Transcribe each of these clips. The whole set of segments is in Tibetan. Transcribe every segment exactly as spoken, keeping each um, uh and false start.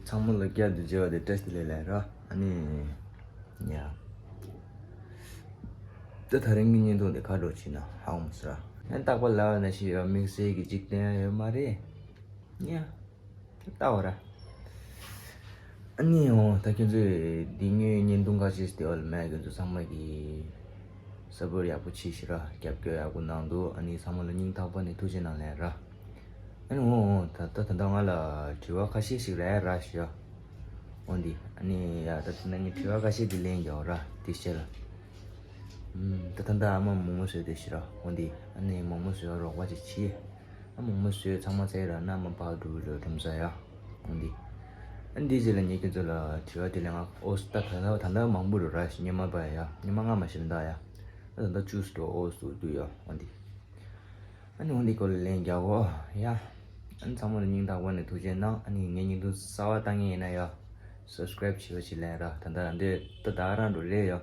ཚང་མ་ལ་བསྐྱར་དུ་མཇལ་བ་དེ་བཀྲ་ཤིས་བདེ་ལེགས་ར། ཨ་ནི། ཡ། ད་ད་རིང་གི་བརྙན་ཐུང་དེ་ཁ་འགྲོ་ཕྱིན་ན་ཧ་གོ་མ་སོང་ར། ཡང་རྟག་པར་ལབ་ན་ཤི་ཡ་དམིགས་བསལ་གྱི་འཇིག་རྟེན་ཡོད་མ་རེད། ཡ། ད་ལྟ་བ་ར། ཨ་ནི་འོ་ད་ཁྱོད་ཚོས་འདི་ངའི་བརྙན་ཐུང་ཁ་ཤས་ཤིག་དེ་འོ་ལ་མེད། ཁྱོད་ཚོ་ཚང་མ་གིས་སབ་པོར་ཡག་པོ་བྱེད་ཤིག་ར། རྒྱབ་སྐྱོར་ཡག་པོ་གནང་འདུག་ཨ་ནི་ཚང་མ་ལ་སྙིང་ཐག་པ་ནས་ཐུགས་རྗེ་གནང་ལན་ར། ཨ་ནི་འོ་འོ་ད་ད་ད་ལྟ་ང་ལ་དྲི་བ་ཁ་ཤས་ཤིག་རེད་ར་ཞུ་ཡ། འོ་འདི་ཨ་ནི་ཡ་ད་ད་ནི་དྲི་བ་ཁ་ཤས་དེ་ལན་རྒྱག་ར་དེ་བཤད་ལ། ཨུམ། ད་ད་ད་ཨ་མ་མོག་མོག་བཟོས་དེ་ཤི་ར། འོ་འདི་ཨ་ནི་མོག་མོག་བཟོས་རོགས་པ་ཅིག་བྱེད། ཨ་མོག་མོག་བཟོས་ཚང་མ་ཚར་ར་ན་མ་ཕར་འགྲོ་ར་ཁྲོམ་ས་ཡ། འོ་འདི། ཨ་འདི་རྗེས་ལ་ངས་ཁྱོད་ཚོ་ལ་དྲི་བ་དེ་ལན་ང་ཨོ་ད་ད་ད་ད་ད་མང་པོ་རུ་ར་ཞིག་ཉི་མ་པ་ཡ་ཉི་མ་ལྔ་མ་ཤི་ལ་ད་ཡ། ད་ད་ད་བཅུ་སུ་འགྲོ་ཨོ་སུ་འདུག་ཡ། འོ་འདི། ཨ་ནི་འོ་འདི་སྐོར་ལ་ལན་རྒྱག་གོ་ཡ། ཨ་ནི་ཚང་མ་ལ་སྙིང་ཐག་པ་ནས་ཐུགས་རྗེ་གནང་། ཨ་ནི་ངའི་བརྙན་ཐུང་གསར་པ་ལྟ་མཁན་ཡིན་ན་ཡ། སབ་སི་ཀ་རེབ་བྱེད་པ་ཞིག་ལན་ར། ད་ད་འདི་ད་ད་རང་འགྲོ་ལེ་ཡ།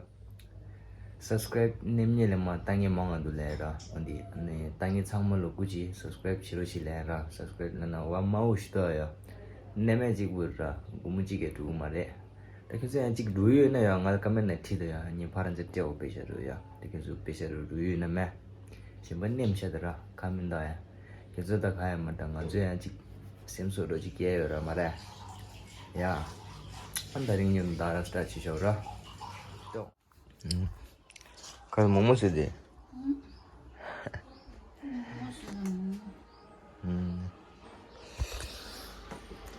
སབ་སི་ཀ་རེབ་ནེམ་ཉེ་ལེ་མ་ལྟ་མཁན་མང་ང་འདུག་ལེ་ར། འོ་འདི་ཨ་ནི་ལྟ་མཁན་ཚང་མ་ལ་སྐུ་མཁྱེན་སབ་སི་ཀ་རེབ་བྱེད་རོགས་ཞིག་ལན་ར། སབ་སི་ཀ་རེབ་ལ་ན་བ་མ་འུ་ཞིག་ཏོ་ཡ། ནེམ་མེ་གཅིག་པུ་ར་སྒོར་མོ་གཅིག་གིས་འགྲུབ་གི་མ་རེད། ད་ཁྱོད་ཚོ་ཡང་གཅིག་འགྲོ་ཡོད་ན་ཡང་ང་ལ་ཀ་མེན་ཊི་ནང་བྲིས་དང་ཡ། ངས་ཕར་ར་འཛེ་སྤྲད་འོ་པེ་ཤ་རུ་ཡ། ད་ཁྱོད་ཚོ་པེ་ཤ་རུ་འགྲོ་ཡོད་ན་མེད། གཞན་པ་ནེམ་ཤ་ད་ར་ཁ་མིན་ད་ཡ། ཁྱོད་ཚོ་ད་ག་ཡ་མ་ད་ང་ཚོ་ཡང་གཅིག་སེམས་གསོ་འགྲོ་གཅིག་སྐྱེ་ཡོད་ར་མ་རེད། ཡ། ཨ་ད་རིང་ཉིན་ད་ར་སི་ཊར་བྱེད་ཤོག་ར། ཏོ། ཁ་མོག་མོག་བཟོས་ཏེ།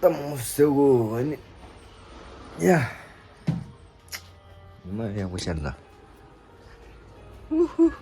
ད་མོག་མོག་བཟོས་གོ་ཨ་ནི། ཡ། ཉི་མ་ཡག་པོ་ཤར་ལ། ཨུ་ཧུ།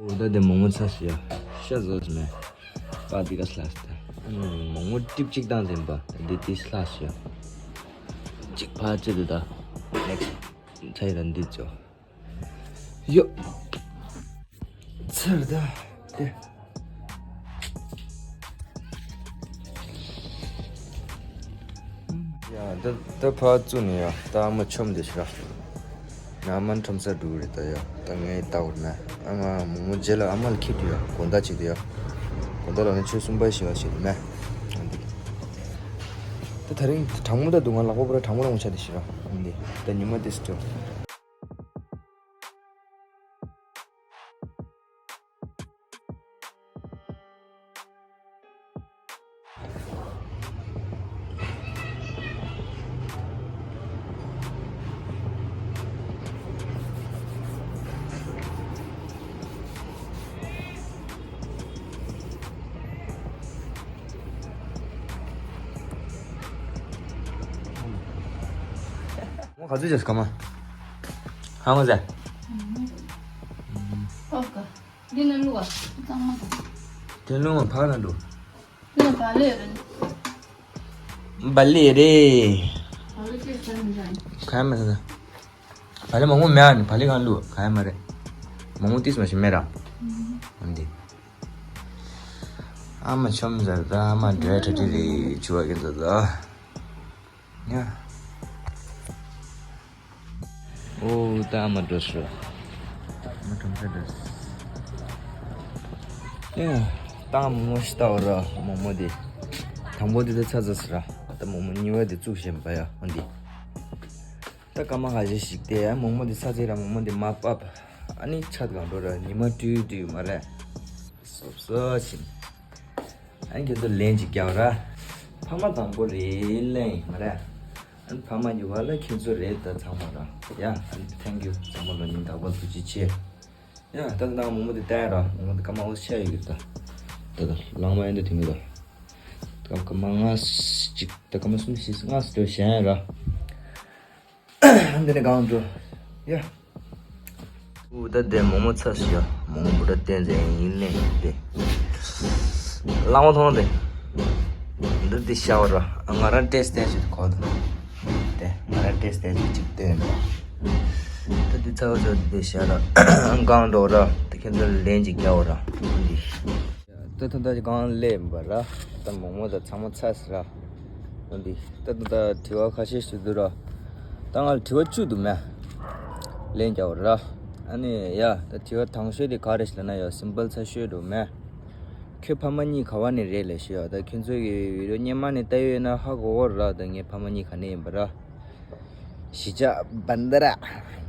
འོ་ད་དེ་མོག་མོག་ཚ་ཞིག་ཡ། ཤ་ཟོས་མེད། པ་འདི་ག་སླ་སྟེ། མོག་མོག་ཀྲིབ་གཅིག་དང་ལྡན་པ་འདི་དེ་སླ་ཞིག་ཡ། གཅིག་ཕར་ཅི་འདི་ད། ནེག་སི་ཊི་ཚ་ཡི་ད་འདི་ཚོ། ཡོ། ཚར་ད། དེ། ཡ་ད་ད་ཕར་བཙུགས་ནས་ཡ་ད་ཨ་མ་ཆོམ་དེ་ཤི་ར། ང་ཨ་མ་ཁྲོམ་སར་འགྲོ་གི་རེད་ད་ཡ། ད་ངས་ལྟ་བར་ན་ཨ་ང་མོག་མོག་རྗེས་ལ་ཨ་མ་ལ་ཁྱེར་དུ་ཡ་དགོང་དག་བྱེད་དུ་ཡ། དགོང་དག་ལ་ནི་ཆུ་གསུམ་པ་ཞིག་ལ་བྱེད་དུ་ན། ད་ད་རིང་གྲང་མོ་ད་འདུག་ང་ལག་པ་པུ་ར་གྲང་མོ་རང་མོ་ཆགས་དེ་ཤི་ར། འདི་ད་ཉི་མ་དེ་སུ་ཅོ། ཁ་ཚུ་ཅེས་ཀ་མ། ཧ་མ་ཟེ། ཨོ་ཀ། འདི་ནང་བླུགས་པ། གཙང་མ་དང་། དེ་ལུང་བ་ཕག་ན་འགྲོ། འདི་ནང་བ་ལེ་རེད། བ་ལེ་རེད། བ་ལེ་ཅེས་ཟེར་མི་འདྲ། ག་ཡ་མ་ཟེ། བ་ལེ་མང་པོ་མེད་ཨ་ནི་བ་ལེ་གང་བླུགས་ག་ཡ་མ་རེད། མང་པོ་ཏིས་མ་ཞིག་མེད་ར། འདི། ཨ་མ་ཆོམ་ཟེར་ད་ཨ་མ་འདྲེ་ཁྲ་ཁྲི་རེད་ཆུ་བ་གི་འདུག་ད། ཡ། ཨོ་ད་ཨ་མ་འགྲོ་སོང་། ཨ་མ་ཁྲོམ་སར་འགྲོ་སོང་། ཡ། ད་མོག་མོག་ཤི་ལྟ་བ་ར་མོག་མོག་དེ། དང་པོ་དེ་ད་ཚ་ཚ་སི་ར། ད་མོག་མོག་གཉིས་པ་དེ་བཙུགས་བཞིན་པ་ཡ་ཨ་འདི། ད་སྐར་མ་ཁ་ཤས་ཤིག་དེ་མོག་མོག་དེ་ཚ་ཚ་ར་མོག་མོག་དེ་མ་བབས། ཨ་ནི་ཆ་གང་འགྲོ་ར་ཉི་མ་སྤྲུལ་སྤྲུལ་མ་རེད། སོབ་སོབ་ཕྱིན། ཨ་ནི་ཁྱེད་ཚོ་ལན་ཅིག་རྒྱག་ར། ཕ་མ་དང་པོ་རེད་ལན་མ་རེད། ཨ་ནི་ཕ་མ་གཉིས་པ་ལ་ཁྱེད་ཚོ་རེད་ད་ཚང་མ་ར། ཡ་ཨ་ནི་ཐེང་ཀིའུ་ཚང་མ་ལ་སྙིང་ཐག་པ་ཐུགས་རྗེ་ཆེ། ཡ་ད་ད་མོག་མོག་དེ་བལྟས་ར་མོག་མོག་དེ་སྐར་མ་འོ་ཤ་ཡོད་གི་ད། ད་ད་ལང་མ་ཡིན་ད་དེ་མི་ད། ད་སྐར་མ་ལྔ་གཅིག་ད་སྐར་མ་གསུམ་བཞི་ལྔ་ཙམ་གཞན་ར། འདི་ནས་གང་འགྲོ། ཡ། ཨུ་ད་དེ་མོག་མོག་ཚ་ཞིག་ཡ། མོག་མོག་བུ་ད་བསྟན་ཟེར་ཡིན་ནས་དེ། གླང་བོ་མཐོང་དེ། འདི་འདི་ཤ་བ་ར། ང་རང་ཏེས་ཏེས་ཞིག་གོ་དང་། དེ་ང་རང་ཏེས་ཏེས་ཞིག་ཅིག་སྟོན་པ། ད་འདི་ཚ་བ་ཚོ་འདི་ཤ་ར། གང་འགྲོ་ར། ད་ཁྱེད་ཚོ་ལན་ཅིག་རྒྱག་ར། འདི། ད་ད་ད་གང་ལེན་པ་ར། ད་མོག་མོག་ད་ཚང་མ་ཚ་སི་ར། འདི། ད་ད་ད་དྲི་བ་ཁ་ཤས་ཤིག་འདུག་ར། ད་ང་ལ་དྲི་བ་བཅུ་འདུག་མེ། ལན་རྒྱག་ར། ཨ་ནི་ཡ། ད་དྲི་བ་དང་ཤོས་དེ་ག་རེ་ཞིག་ལ་ན་ཡ་སིམ་པལ་ཚ་ཤོས་འདུག་མེ། ཁྱོད་ཕ་མ་གཉིས་ག་བ་ནས་རེད་ལབ་ཤི་ཡ། ད་ཁྱོད་ཚོ་གི་བི་ཌིའོ་སྔོན་མ་ནས་ལྟ་ཡོད་ན་ཧ་གོ་གོ་ར། ད་ངའི་ཕ་མ་གཉིས་ག་ནས་ཡིན་པ་ར། གཞིས་ཆགས་བན་ད་ར།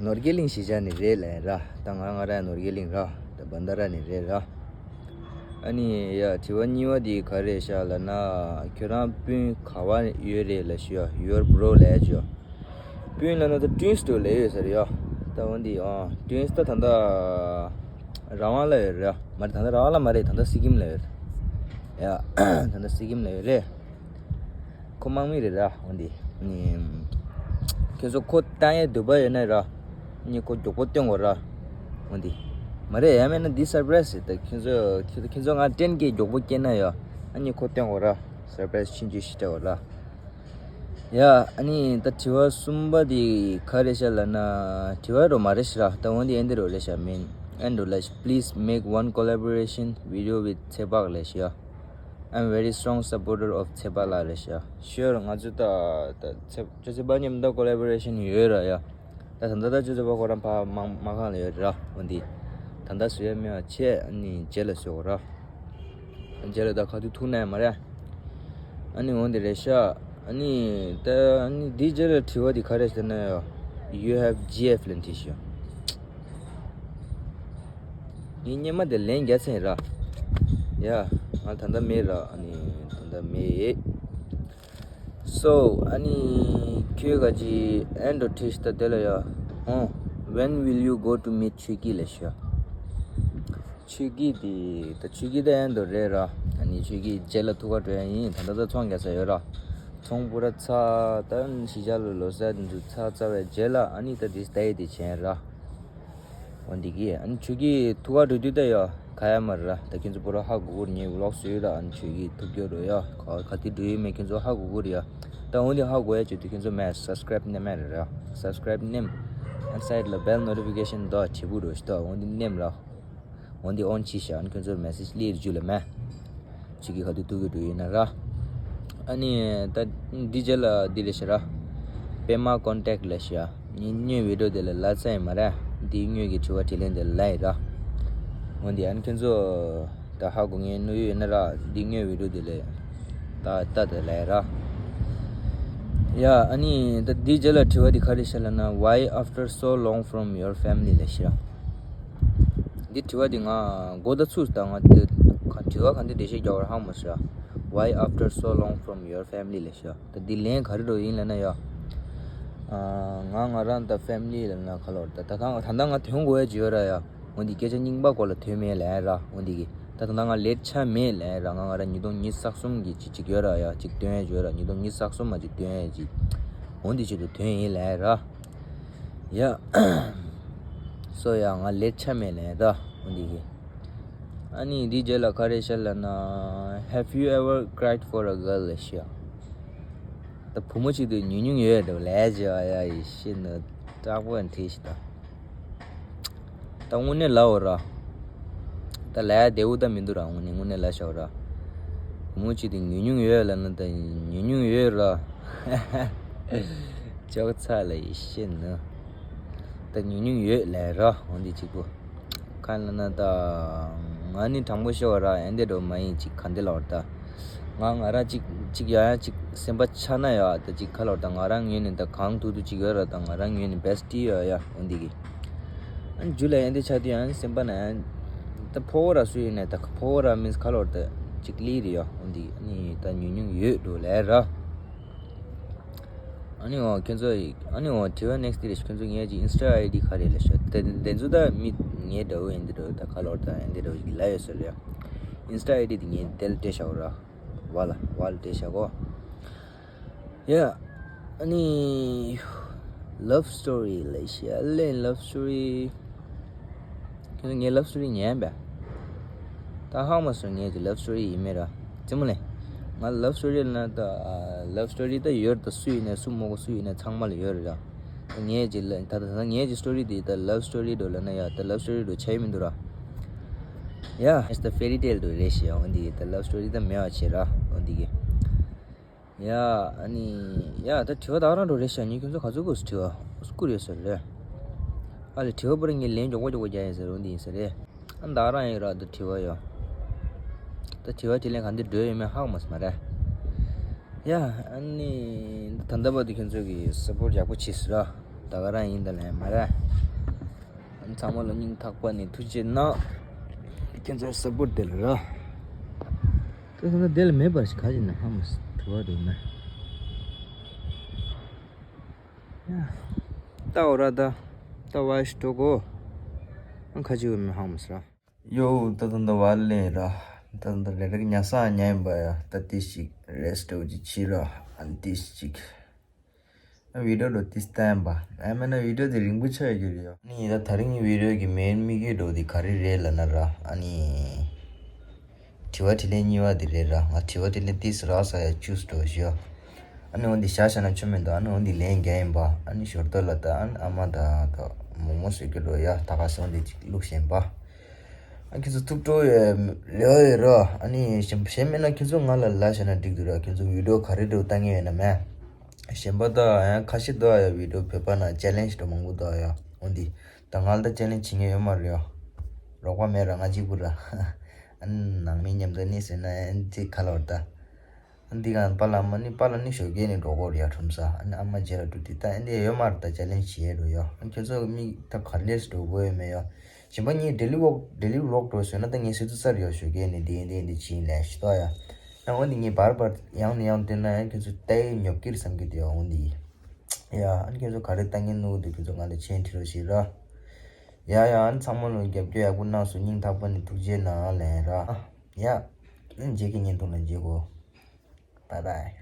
ནོར་རྒྱས་གླིང་གཞིས་ཆགས་ནས་རེད་ལབ་ར། ད་ང་ང་ར་ནོར་རྒྱས་གླིང་ར། ད་བན་ད་ར་ནས་རེད་ར། ཨ་ནི་ཡ་དྲི་བ་གཉིས་པ་དེ་ག་རེ་ཤག་ལབ་ན། ཁྱོད་རང་སྤུན་ག་བ་ཡོད་རེད་ལབ་ཤི་ཡ། ཡོར་བྷྲོ་ལབ་ཡ་ཅོ། སྤུན་ལབ་ན་ད་ཏུན་སི་ལབ་ཡོད་ས་རེད་ཡ། ད་འོན་ཏེ་ཨ་ཏུན་སི་ད་ད་ལྟ་རང་དབང་ལ་ཡོད་རེད་ཡ། མ་རེད། ད་ལྟ་རང་དབང་ལ་མ་རེད། ད་ལྟ་སི་ཀིམ་ལ་ཡོད་རེད་ཡ། ད་ལྟ་སི་ཀིམ་ལ་ཡོད་རེད། ཁོ་དམག་མི་རེད་ར། འོན་ཏེ་ནི་ཁྱེད་ཚོ་ཁོ་བཏང་ཡས་འདོད་པ་ཡོད་ན་ར། ནི་ཁོ་མགྱོགས་པོ་བཏོན་དགོས་ར། འོན་ཏེ་མ་རེད་ཡ། མེད་ན་འདི་སར་པ་རའི་སི་རེད། ད་ཁྱེད་ཚོ་ཁྱེད་ཚོ་ཁྱེད་ཚོ་ང་ཏྲེན་གྱིས་མགྱོགས་པོ་སྐྱེལ་ན་ཡ། ཨ་ནི་ཁོ་བཏོན་དགོས་ར། སར་པ་རའི་སི་ཆུང་ཆུང་ཞིག་སྤྲད་དགོས་ར། ཡ། ཨ་ནི་ད་དྲི་བ་གསུམ་པ་དེ་ག་རེ་ཤག་ལབ་ན། དྲི་བ་རོ་མ་རེད་ཤི་ར། ད་འོན་ཏེ་ཨེ་འདི་རོ་རེད་ཤག་མིན། ཨེ་འདྲ་ལབ་ཤི། Please make one collaboration video with ཚེ་དཔག་ལབ་ཤི་ཡ། I'm very strong supporter of ཚེ་དཔག་ལགས་རེད་ཤག་ཤི་ཡ་ར། ང་ཚོ་ད་ད་ཚེ་ཚེ་དཔག་མཉམ་ད་ཀོ་ལ་བོ་རེ་ཤན་ཡོད་ར་ཡ། ད་ད་ད་ད་ཅོ་ཅོ་པ་ཁོ་རང་ཕ་མ་མ་གང་ལ་ཡོད་ར། འོན་ཏེ་ད་ད་སུ་ཡ་མེད་པ་བྱས། ཨ་ནི་རྗེས་ལ་ཤོད་ར། རྗེས་ལ་ད་ག་དུས་ཐུག་ན་ཡང་མ་རེད། ཨ་ནི་འོན་ཏེ་རེད་ཤག་ཨ་ནི་ད་ཨ་ནི་འདི་རྗེས་ལ་དྲི་བ་འདི་ག་རེ་ཟེར་ན་ཡ། You have G F ལན་དྲིས་ཤག་ངས་སྔོན་མ་དེ་ལན་རྒྱག་ཚར་ར། ཡ། ང་ད་ལྟ་མེད་ར། ཨ་ནི་ད་ལྟ་མེད། So ཨ་ནི་ཁྱོད་ག་ཅི་ཨེ་འདྲ་དྲིས་ཤག་ད་དེ་ལ་ཡ། ཨོ། When will you go to meet ཆོས་སྐྱིད་ལབ་ཤག་ཆོས་སྐྱིད་དེ་ད་ཆོས་སྐྱིད་ད་ཨེ་འདྲ་རེད་ར། ཨ་ནི་ཆོས་སྐྱིད་རྗེས་ལ་ཐུག་ག་འགྲོ་ཡ་ཡིན། ད་ལྟ་ད་ཚོང་རྒྱག་ས་ཡོད་ར། ཚོང་པུ་ར་ཚ། ད་གཞིས་ཆགས་ལ་ལོ་གསར་འདི་ཚོ་ཚར་ཚར་བའི་རྗེས་ལ་ཨ་ནི་ད་དེ་སྟ་ཡི་དེ་བྱས་ར། འོ་འདི་གི་ཨ་ནི་ཆོས་སྐྱིད་ཐུག་ག་འགྲོ་དུས་ད་ཡ་ག་ཡ་མ་རེད་ར། ད་ཁྱེད་ཚོ་པུ་ར་ཧ་གོ་གི་རེད། ངའི་ཝི་ལོག་བཟོས་ཡོད་ད། ཨ་ནི་ཆོས་སྐྱིད་ཐུག་རྒྱུ་རེད་ཡ། ག་ག་དེ་འགྲོ་ཡོད་མེད་ཁྱེད་ཚོ་ཧ་གོ་གི་རེད་ཡ། ད་འོ་འདི་ཧ་གོ་ཡ་ཆེད་དུ་ཁྱེད་ཚོ་མེད་སབ་སི་ཀ་རེབ་ནེམ་མེད་རེད་ར། སབ་སི་ཀ་རེབ་ནེམ། ཨ་ནི་སའིཌ་ལ་བེལ་ནོ་ཊི་ཕི་ཀེ་ཤན་དོ་བྱེད་བུ་རུ་ཤི་ད། འོ་འདི་ནེམ་ར། འོ་འདི་ཨོན་ཆི་ཤག་ཨ་ནི་ཁྱོད་ཚོར་མེ་སེཇ་སླེབས་རྒྱུ་ལ་མེ། ཆོས་སྐྱིད་ག་དུས་ཐུག་གི་འགྲོ་ཡིན་ན་ར། ཨ་ནི་ད་འདི་རྗེས་ལ་འདི་ལས་ཤི་ར། པད་མ་ཀོན་ཊེག་ལས་ཤི་ཡ། ངའི་སྔོན་བི་ཌིའོ་དེ་ལ་ལབ་ཚར་ཡིན་མ་རེད། འདིའི་སྔོན་གྱི་དྲི་བ་དྲིས་ལན་དེ་ལ་ལབ་ཡིན་ར། འོ་འདི་ཨ་ནི་ཁྱོད་ཚོ་ད་ཧ་གོ་ངེས་ནུ་ཡོད་ན་ར། འདི་སྔོན་བི་ཌིའོ་དེ་ལས་ད་ལྟ་དེ་ལབ་ཡིན་ར། ཡ། ཨ་ནི་ད་འདི་རྗེས་ལ་དྲི་བ་འདི་ག་རེ་ཤག་ལབ་ན། Why after so long from your family ལས་ཤི་ར། འདི་དྲི་བ་འདི་ང་མགོ་ད་ཚུགས་ད་ང་འདི་ག་དྲི་བ་ག་འདི་འགྲེལ་བཤད་རྒྱག་པར་ཧ་མ་ཤི་ར། Why after so long from your family ལབ་ཤག་ད་འདི་ལན་ག་རེ་འགྲོ་ཡིན་ལབ་ན་ཡ། ང་ང་རང་ད་ཕེ་མི་ལི་ལབ་ན་ག་ལོར་ད་ད་ད་ད་ང་ཐོན་དགོས་ཡ་ཅིག་ཡོད་ར་ཡ། འོ་འདི་སྐད་ཆ་རྙིང་པ་སྐོར་ལ་ཐོན་མེད་ལབ་ཡ་ར། འོ་འདི་གི་ད་ད་ད་ང་ལེཊ་ཆགས་མེད་ལབ་ཡ་ར། ང་ང་རང་ཉིས་སྟོང་ཉི་ཤུ་རྩ་གསུམ་གི་ཅིག་ཅིག་ཡོད་ར་ཡ། ཅིག་ཐོན་ཡ་ཅིག་ཡོད་ར། ཉིས་སྟོང་ཉི་ཤུ་རྩ་གསུམ་མ་ཅིག་ཐོན་ཡ་ཅིག་འོ་འདི་ཆེད་དུ་ཐོན་ཡིན་ལབ་ཡ་ར། ཡ། སོ་ཡ་ང་ལེཊ་ཆགས་མེད་ལབ་ཡ་ར། འོ་འདི་གི་ཨ་ནི་འདི་རྗེས་ལ་ག་རེ་ཤག་ལབ་ན། Have you ever cried for a girl ལབ་ཤག་ད་བུ་མོ་གཅིག་དེ་ཉུང་ཉུང་ཡོད་འགྲོ་ལབ་ཅིག་ཨ་ཡ་ཡི་ཤི་ནི་སྐྲག་པོ་ཡང་ཁྲིད་ཤི་ད། ད་དངོས་གནས་ལབ་འོ་ར། ད་ལབ་ཡ་བདེ་བོ་ད་མི་འདུག་ར། དངོས་གནས་དངོས་གནས་ལབ་ཤག་ར། བུ་མོ་གཅིག་དེ་ཉུང་ཉུང་ཡོད་ལབ་ན་ད་ཉུང་ཉུང་ཡོད་ར། ཅོག་ཚ་ལ་ཡི་ཤི་ནི། ད་ཉུང་ཉུང་ཡོད་ལབ་ར། འོ་འདི་གཅིག་པོ། གང་ལབ་ན་ད། ང་ནི་དྲང་པོ་ཤོད་ར། ཨེ་འདི་འགྲོ་མ་ཡིན་ཅིག་ག་འདི་ལོར་ད། ང་ང་རང་ཅིག་ཅིག་ཡང་ཡང་ཅིག་སེམས་པ་ཆགས་ན་ཡ་ད་ཅིག་ག་ལོར་ད། ང་རང་ངོས་ནས་ད་གང་ཐུབ་ཐུབ་ཅིག་ཡོད་ར། ད་ང་རང་ངོས་ནས་བེ་སི་ཊི་ཡོད་ཡ། འོ་འདི་གི་ཨ་ནི་རྒྱུ་ལ་ཨེ་འདི་ཆགས་དུས་ཡང་སེམས་པ་ན་ཡང་ད་ཕོ་བོ་ར་སུ་ཡིན་ནས་ད་ཕོ་བོ་ར་མིན་ག་ལོར་ད་ཅིག་ལི་རེད་ཡ། འོ་འདི་ཨ་ནི་ད་ཉུང་ཉུང་ཡོད་འགྲོ་ལབ་ར། ཨ་ནི་འོ་ཁྱོད་ཚོ་ཡི་ཨ་ནི་འོ་དྲི་བ་ནེག་སི་ཊི་དེ་རེད། ཁྱོད་ཚོ་ངའི་ཅིག་ཨིན་སི་ཊ་ཨའི་ཌི་ག་རེ་ལབ་ཤག་དེ་དེ་ཚོ་ད་མི་ངའི་འདྲ་བོ་ཡིན་འདི་འདྲ་བོ་ད་ག་ལོར་ད་ཡིན་འདི་འདྲ་བོ་ཞིག་ལབ་ཡོད་ས་རེད། ཨིན་སི་ཊ་ཨའི་ཌི་དེ་ངའི་དེ་ལ་སྤྲད་བཞག་གོ་ར། བ་ལ་བ་ལ་སྤྲད་བཞག་གོ། ཡ། ཨ་ནི་ལབ་སི་ཊོ་རི་ལབ་ཤག་ལབ་སི་ཊོ་རི། ཁྱོད་ཚོ་ངའི་ལབ་སི་ཊོ་རི་ཉན་པས། ད་ཧ་མ་སོང་། ངས་ཀྱི་ལབ་སི་ཊོ་རི་ཡིན་མེད་ར། རྩེད་མོ་ལེ། ང་ལབ་སི་ཊོ་རི་ལ་ན་ད་ལབ་སི་ཊོ་རི་ད་ཡོད་རེད། ད་སུ་ཡིན་ནས་སུ་མོ་གོ་སུ་ཡིན་ནས་ཚང་མ་ལ་ཡོད་རེད་ར། ད་ངས་ཀྱི་ལ་ད་ད་ད་ངས་ཀྱི་སི་ཊོ་རི་དེ་ད་ལབ་སི་ཊོ་རི་འགྲོ་ལ་ན་ཡ། ད་ལབ་སི་ཊོ་རི་འགྲོ་ཆ་ཡི་མི་འདུག་ར། ཡ་ཨེ་ད་ཕེ་རི་ཊེལ་འདུག་རེད་ཤི་ཡ། འོ་འདི་ད་ལབ་སི་ཊོ་རི་ད་མེད་པ་བྱེད་ར། འོ་འདི་གི། ཡ་ཨ་ནི་ཡ་ད་དྲི་བ་ད་རང་འགྲོ་རེད་ཤག་ཉིན་ཁྱོད་ཚོ་ག་ཚོད་སྐུ་དྲི་བ་སྐུ་རེད་ཟེར་རེད། ཨ་ལེ་དྲི་བ་པོ་ར་ངས་ལན་མགྱོགས་པོ་མགྱོགས་པོ་རྒྱག་ཡིན་ཟེར། འོ་འདི་ཡིན་ཟེར་རེད། ཨ་ད་རང་ཡིན་ར་ད་དྲི་བ་ཡོད། ད་དྲི་བ་དྲིས་ལན་ག་འདི་འགྲོ་ཡོད་མེད་ཧ་གོ་མ་སོང་མ་རེད། ཡ་ཨ་ནི་ད་ད་ལྟ་བར་དུ་ཁྱོད་ཚོ་གི་སཔོར་ཊ་ཡག་པོ་བྱས་ཟེར་ར། ད་ག་རང་ཡིན་ད་ལན་མ་རེད། ཚང་མ་ལ་སྙིང་ཐག་པ་ནས་ཐུགས་རྗེ་གནང་། ཁྱེད་ཚོའི་སཔོར་ཊ་དེ་ལ་ར། ཁྱེད་ཚོ་དེ་ལ་མེད་པར་ཞིག་ག་ཅིག་ན་ཧ་མ་སི་དུ་བ་འདུག་ན། ཡ། ད་འོ་ར་ད། ད་བ་ཞིག་འགྲོ་གོ། ཨང་ཁ་ཅིག་བ་མི་ཧ་མ་སི་ར། ཡོ་ད་ད་ད་བ་ལེ་ར། ད་ད་རེ་རེ་ཉ་ས་ཉ་ཡིན་པ་ཡ། ད་ཏི་ཞིག་རེ་སི་ཊི་འོ་ཅིག་ཕྱི་ར། ཨན་ཏི་ཞིག་བི་ཌི་ཡོ་འགྲོ་ཏིས་བསྟན་པ། ཨ་མེན་ན་བི་ཌི་ཡོ་དེ་རིང་པོ་ཆགས་ཡོད་རེད་ཡ། ཨ་ནི་ད་དེ་རིང་བི་ཌི་ཡོ་གི་མེན་དམིགས་ཡུལ་འགྲོ་དེ་ག་རེ་རེད་ལབ་ན་ར། ཨ་ནི་དྲི་བ་དྲིས་ལན་གཉིས་པ་དེ་རེད་ར། ང་དྲི་བ་དྲིས་ལན་ཏིས་རག་ས་ཡ་ཅུས་འགྲོ་ཞུ་ཡ། ཨ་ནི་འོན་ཏེ་ཤ་ཤ་ན་ཆུ་མེད་དོ། ཨ་ནི་འོན་ཏེ་ལན་རྒྱག་ཡིན་པ། ཨ་ནི་ཞོར་ཏོ་ལ་ད་ཨ་ནི་ཨ་མ་ད་ད་མོག་མོག་བཟོས་ཀྱི་འགྲོ་ཡ། ད་ག་སོང་དེ་ཅིག་བླུགས་བཞིན་པ། ཨ་ཁྱེད་ཚོ་ཐུགས་སྤྲོ་ཡོད་ལེ་ཡོད་ར། ཨ་ནི་གཞན་གཞན་མེད་ན་ཁྱེད་ཚོ་ང་ལ་ལབ་བྱས་ན་འགྲིག་འདུག་ར། ཁྱེད་ཚོ་བི་ཌི་ཡོ་ག་རེ་འགྲོ་ལྟ་ངེས་ཡོད་ན་མེད། གཞན་པ་དག་ཡང་ཁ་ཤས་འདུག་ཡ། བི་ཌི་ཡོ་བོད་པ་ནང་ཅེ་ལེན་ཇི་འདྲ་མང་པོ་འདུག་ཡ། འོན་ཏེ་ད་ང་ལ་ད་ཅེ་ལེན་ཇི་བྱེད་མཁན་ཡོད་མ་རེད་ཡ། རོགས་པ་མེད་ར། ང་གཅིག་པུ་ར། ཨ་ནི་ནང་མི་མཉམ་དུ་ནི་ཟེར་ན་ཨ་ནི་ཅིག་ཁ་ལོ་ར་ད། ཨ་ནི་འདི་ག་པཱ་ལགས་མ་ནི་པཱ་ལགས་ནི་ཞོགས་ཀས་ནི་འགྲོ་གི་རེད་ཡ་ཁྲོམ་ས། ཨ་ནི་ཨ་མ་རྗེས་ལ་འགྲོ་དུས་ད་ཨ་ནི་ཡོད་མ་རེད། ད་ཅེ་ལེན་ཇི་བྱེད་རོ་ཡ། ཨ་ནི་ཁྱོད་ཚོ་མི་ད་ག་ལེར་འགྲོ་དགོས་ཡོད་མེད་ཡ། གཞན་པ་ངས་ཌེ་ལི་ཝོག་ཌེ་ལི་ཝོག་འགྲོ་ཟེར་ན་ད་ངས་ཟེར་དུས་ཚར་ཡོད། ཞོགས་ཀས་ནས་འདི་འདི་འདི་ཕྱིན་ལས་ཤི་ཏོ་ཡ། ཡང་འོན་ཏེ་ངས་བར་བར་ཡང་ནས་ཡང་བསྟན་ན་ཡང་ཁྱོད་ཚོ་ལྟ་ཡི་ཉོབ་ཀྱི་རེད་བསམ་གྱི་འདུག་ཡ། འོན་ཏེ་ཡ་ཨ་ནི་ཁྱོད་ཚོ་ག་རེ་ལྟ་ངན་ནུ་འདུག་ཁྱོད་ཚོ་ང་ལ་མཆན་བྲིས་རོགས་ཞེས་ར། ཡ་ཡ་ཨ་ནི་ཚང་མ་ལ་རྒྱབ་སྐྱོར་ཡག་པོ་གནང་སོང་། སྙིང་ཐག་པ་ནས་ཐུགས་རྗེ་གནང་ལན་ར། ཡ་ཨ་ནི་རྗེས་ཀྱི་བརྙན་ཐུང་ལ་མཇལ་གོ། Bye bye.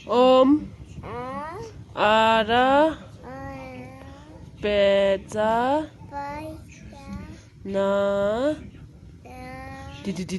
ཨོམ། ཨ་ར། པེ་ཙ། ན། ཏི་ཏི།